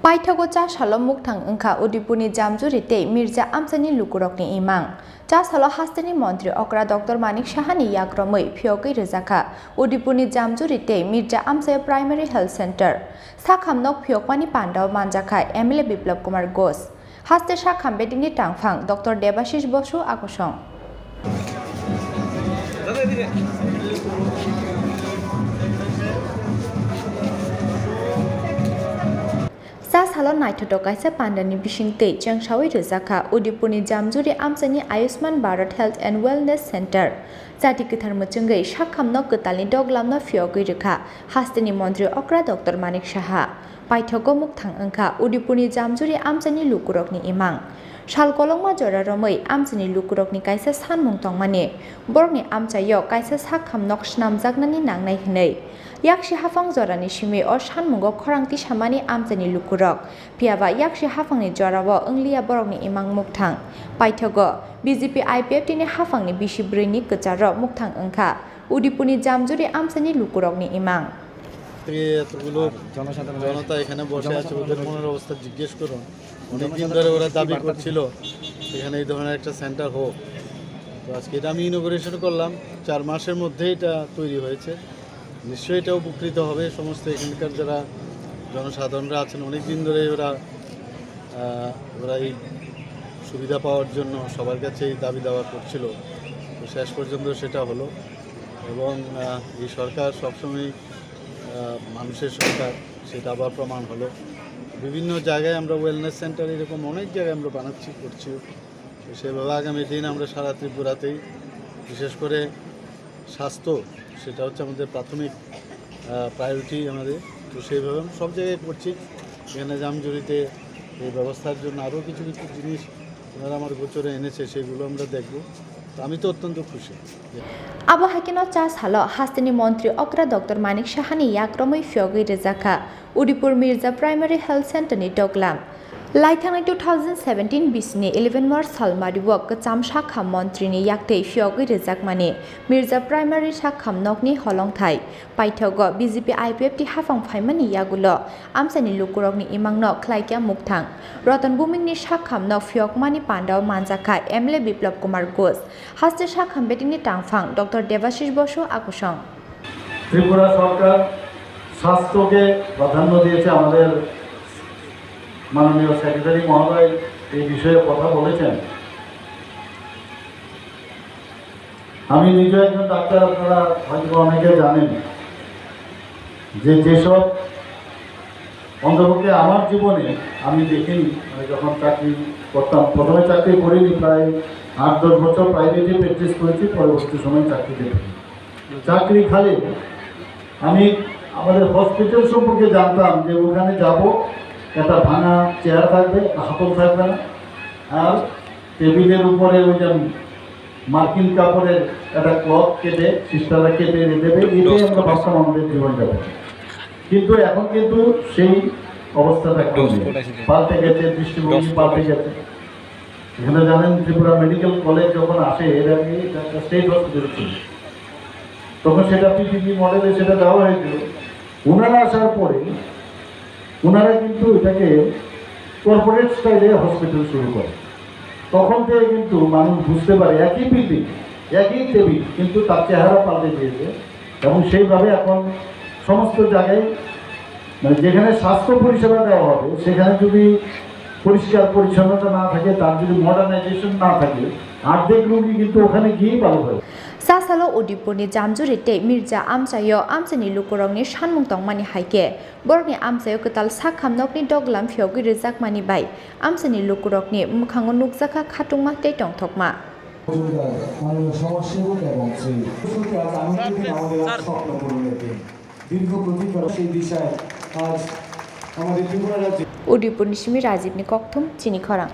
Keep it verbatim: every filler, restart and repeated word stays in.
Paithago cha salo mukthang wngkha Udaipurni Jamjuri tei Mirza amchaini lukurokni imang. Cha salo hasteni montri okra Doctor Manik Sahani yakromwi phiyogwi rwjakha Udaipurni Jamjuri tei Mirza amchaio Primary Health Center. Sakham nok phiyokmani pandao manjakha M L A Biplab Kumar Ghosh. Haste sakham bedingni tangphang Doctor Debashish Bosu akosong. Cha salo naithotok kaisa pandani bisingtwi chengsawi rwjakha Udaipurni Jamjuri amchaini Ayushman Bharat Health and Wellness Center. Chati kwthar mwchwngwi sakhamno kwtalni doglamno phiyogwi rwkha hasteni montri okra Doctor Manik Saha. Paithago mukthang wngkha Udaipurni Jamjuri amchaini lukurokni imang. Sal kolokma jora romwi amchaini lukurokni kaisa sanmung tongmani. Borokni amchaio kaisa sakham nok snamjaknani nangnai hwnwi. Yaksi haphang jorani simi o sanmungo khorang tisamani amchaini lukurok. Phiyaba yaksi haphangni jorao wngliya borokni imang mukthang. Paithago B J P I P F T ni haphangni bisi brwini kwcharo mukthang wngkha Udaipurni Jamjuri amchaini lukurokni imang. থেকে এতগুলো জনতা এখানে বসে আছে, ওদের মনের অবস্থা জিজ্ঞেস করুন। অনেকদিন ধরে ওরা দাবি করছিল এখানে এই ধরনের একটা সেন্টার হোক। তো আজকে এটা আমি ইনোগুরেশন করলাম, চার মাসের মধ্যে এটা তৈরি হয়েছে। নিশ্চয়ই এটা উপকৃত হবে সমস্ত এখানকার যারা জনসাধারণরা আছেন, অনেক দিন ধরে ওরা, আহ, ওরা এই সুবিধা পাওয়ার জন্য সবার কাছে এই দাবি দাওয়া করছিল। তো শেষ পর্যন্ত সেটা হলো এবং, আহ, এই সরকার সবসময়, আহ, মানুষের সরকার, সেটা আবার প্রমাণ হলো। বিভিন্ন জায়গায় আমরা ওয়েলনেস সেন্টার এরকম অনেক জায়গায় আমরা বানাচ্ছি, করছি। তো সেভাবে আগামী দিন আমরা সারা ত্রিপুরাতেই, বিশেষ করে স্বাস্থ্য, সেটা হচ্ছে আমাদের প্রাথমিক, আহ, প্রায়োরিটি আমাদের। তো সেইভাবে আমরা সব জায়গায় করছি। এখানে জামজুরিতে এই ব্যবস্থার জন্য আরও কিছু কিছু জিনিস ওনারা আমার গোচরে এনেছে, সেগুলো আমরা দেখব। তো আমি তো অত্যন্ত খুশি। Abo hai kheno cha salo hasteni montri okra Doctor Manik Sahani yakromwi phiyogwi rwjakha Udaipur Mirza Primary Health Center ni doglam. Laithangnai two thousand seventeen bisini eleven March salmario kwcham sakham montrini yaktwi phiyogwi rwjakmani Mirza Primary sakham nokni holongthai paithago B J P I P F T haphang phaimani yagulo amchaini lukurokni imangno khlaikha mukthang. Roton Bhumikni sakham nok phiyokmani pandao manjakha M L A Biplab Kumar Ghosh. Haste sakham bedingni tangphang Doctor Debashish Bosu akosong. Tripura সরকার স্বাস্থ্যকে প্রাধান্য দিয়েছে। আমাদের মাননীয় সেক্রেটারি মহোদয় এই বিষয়ে কথা বলেছেন। আমি নিজে একজন ডাক্তার, আপনারা হয়তো অনেকে জানেন যে যেসব, অন্তপক্ষে আমার জীবনে আমি দেখিনি, মানে যখন চাকরি করতাম, প্রথমে চাকরি করিনি, প্রায় আট দশ বছর প্রাইভেটে প্র্যাকটিস করেছি, পরবর্তী সময় চাকরি পেয়েছি। চাকরি খালি আমি আমাদের হসপিটাল সম্পর্কে জানতাম যে ওখানে যাব, একটা ভাঙা চেয়ার থাকবে, একটা হাতল থাকবে না, আর টেবিলের উপরে ওই যে মার্কিন কাপড়ের একটা ক্লথ কেটে সিস্টাররা কেটে এনে দেবে, এটাই আমরা ভাবতাম আমাদের জীবনযাপন। কিন্তু এখন কিন্তু সেই অবস্থাটা এখন নেই। পাল্টে গেছে, দৃষ্টিভঙ্গি পাল্টে গেছে। এখানে জানেন, ত্রিপুরা মেডিকেল কলেজ যখন আসে, এর আগে এটা একটা স্টেট হসপিটাল ছিল, তখন সেটা পিপিপি মডেলে সেটা দেওয়া হয়েছিল। ওনারা আসার পরে ওনারা কিন্তু এটাকে কর্পোরেট স্টাইলে হসপিটাল শুরু করে। তখন থেকে কিন্তু মানুষ বুঝতে পারে একই বিল্ডিং, একই টেবিল, কিন্তু তার চেহারা পাল্টে গিয়েছে। এবং সেইভাবে এখন সমস্ত জায়গায়, মানে, যেখানে স্বাস্থ্য পরিষেবা দেওয়া হবে, সেখানে যদি পরিষ্কার পরিচ্ছন্নতা না থাকে, তার যদি মডার্নাইজেশন না থাকে, অর্ধেক রোগী কিন্তু ওখানে গিয়েই ভালো হয়। Sasalo Udaipurni Jamjuri tei Mirza amchaio amchaini lukurokni sanmung tongmani hai khe, borokni amchaio kwtal sakham nokni doglam phiyogwi rwjakmani bai amchaini lukurokni mwkhango nukjakha khatungma tei tongthokma. পরিবার, মাননীয় সমাজসেবক এবং সেই সুখে আজ আনন্দ দিন আমাদের স্বপ্ন পূরণের দিন। দীর্ঘ প্রতীক্ষার সেই দিশায় আজ আমাদের ত্রিপুরা রাজ্যে Udaipurni simi Rajibni kokthum chini khorang.